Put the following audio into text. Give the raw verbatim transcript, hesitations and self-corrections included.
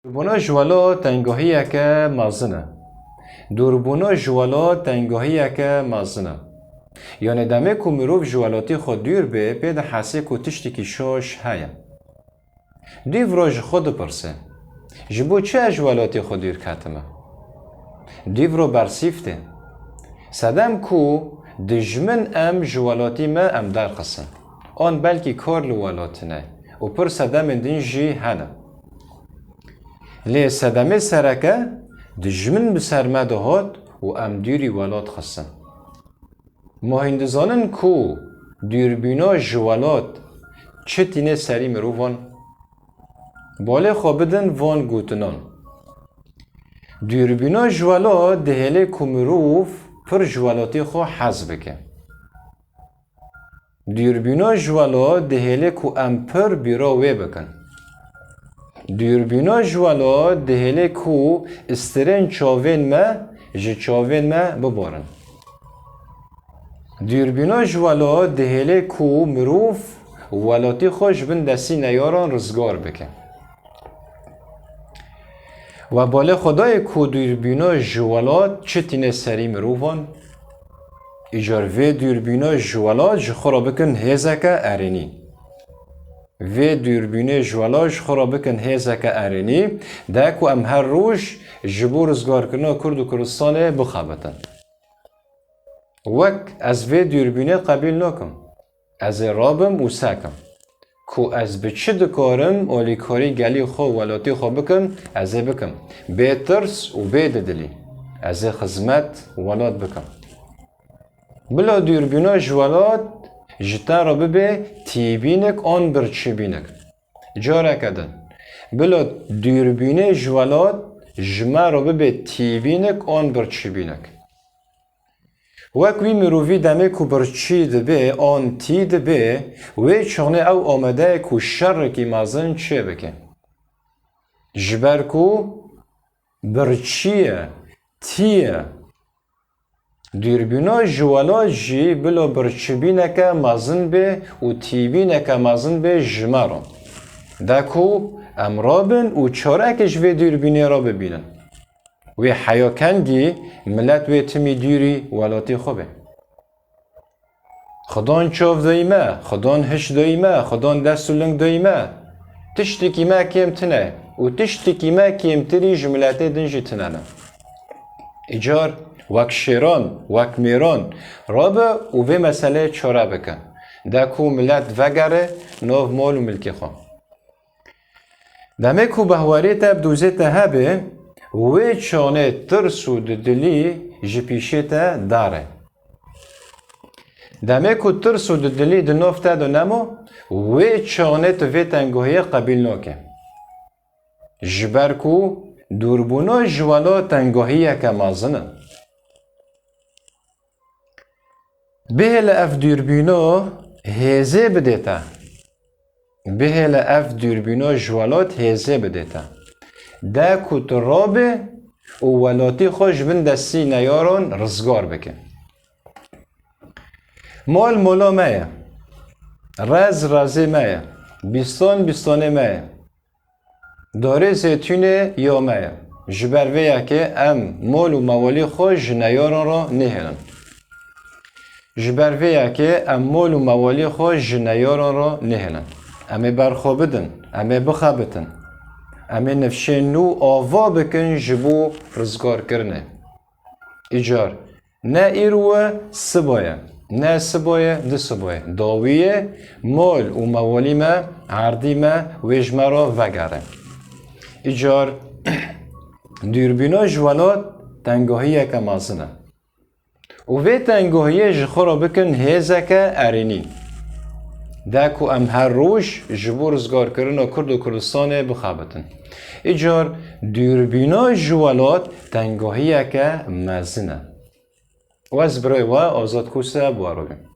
Dûrbûna ji welat tengahiyeke mezin e. Dûrbûna ji welat tengahiyeke mezin e. Yanê demê ku mirov ji welatî xwe dûr bê, pê dihesê ku tiştekî şaş heye. Dîvro ji xwe dipirse, ji bo çi ez ji welatê xwe dûr ketime? Dîvro bersîv tê. Sedem ku dijmin em ji welatî me em derxisin. An belkî kar li welat tine û pir sedemên din jî hene. Lê sedemê sereke dijmin bi ser me dihat û em dûrî welat xistin. Ma hûn dizanin ku dûrbîna ji welat çi tîne serî mirovan? Balê xwe bidin van gotinan. Dûrbîna ji welat dihêle ku mirov pir ji welatê xwe hez bike. Dûrbîna ji welat dihêle ku em pir bîra wê bikin. Dûrbîna ji welat dihêle ku istirên çavên me ji çavên me bibarin. Dûrbîna ji welat dihêle ku mirov welatî xwe ji bin destî neyaran rizgar bike. We balê xwe dayê ku dûrbîna ji welat çi tîne serî mirovan? Îcar vê dûrbîna ji welat ji xwe re bikin hêzeke erênî. Vê dûrbînê ji welat ji xwe re bikin hêzeke erênî, de ku em her roj ji bo rizgarkirina Kurd û Kurdistanê bixebitin. Wek ez vê dûrbînê qebîl nakim. Ez ê rabim û sekim. Ku ez bi çi dikarim alîkarî gelî xwe, welatî xwe bikim, ez ê bikim. Bê tirs û bê didilî. Ez ê xizmet welat bikim. Bila dûrbîna ji welat ji te re bibe tîbînik an birçîbînik. Careke din. Bila dûrbînê ji welat ji me re bibe tîbînik an birçîbînik. Wek wî mirovî demê ku birçî dibe an tî dibe, wê çaxnê ew amade ye ku şerekî mezin çêbike. Ji ber ku birçî ye, tî ye. Dûrbîna ji welat jî bila birçîbîneke mezin be û tîbîneke mezin be ji me re. De ku em rabin û çarekê ji vê dûrbînê re bibînin. Wê heya kengî milet wê timî dûrî welatê xwe be. Xudan çav dayî me, Xudan hiş dayî me, Xudan dest û ling dayî me. Tiştekî me kêm tine û tiştekî me kêmtirî ji miletê din jî tine ne. Îcar wek şêran, wek mêran rabe û vê meseleyê çare bike. De ku milet vegere nav mal û milkê xwe. Demê ku behwarê te bi dozê te hebe, wê çaxnê tirs û dudilî ji pîşê te dare. Demê ku tirs û dudilî di nav te de nemo, wê çaxnê tu vê tengahiyê qebîl nake. Ji ber ku dûrbûna ji welat tengahiyeke mezin e. Bihêle ev dûrbîno hêzê bidê te. Bihêle ev dûrbîno ji welat hêzê bidê te. De ku tu rabê û welatî xwe ji bin destî neyaran rizgar bike. Mal mola me ye. Rez rezê me ye. Bîstan bîstanê me ye. Darê zeytûnê ya me ye. Ji ber vê yekê em mol û mewalî xwe ji neyaran re nehêlin. Ji ber vê yekê em mol û mewalî xwe ji neyaran re nehêlin. Em ê berxwe bidin, em ê bixebitin. Em ê nifşên nû ava bikin ji bo rizgarkirinê. Îcar ne îro e, siba ye, ne siba ye, du siba ye. Dawiyê mol û mewalî me, erdî me, wê ji me re vegere. Îcar dûrbîna ji welat tengahiyeke mezin e. Û vê tengahiyê ji xwe re bikin hêzeke erênî. De ku em her roj ji bo rizgarkirina Kurd û Kurdistanê bixebitin. Îcar dûrbîna ji welat tengahiyeke mezin e. Û ez birayê we Azad Kose bi we re bûm.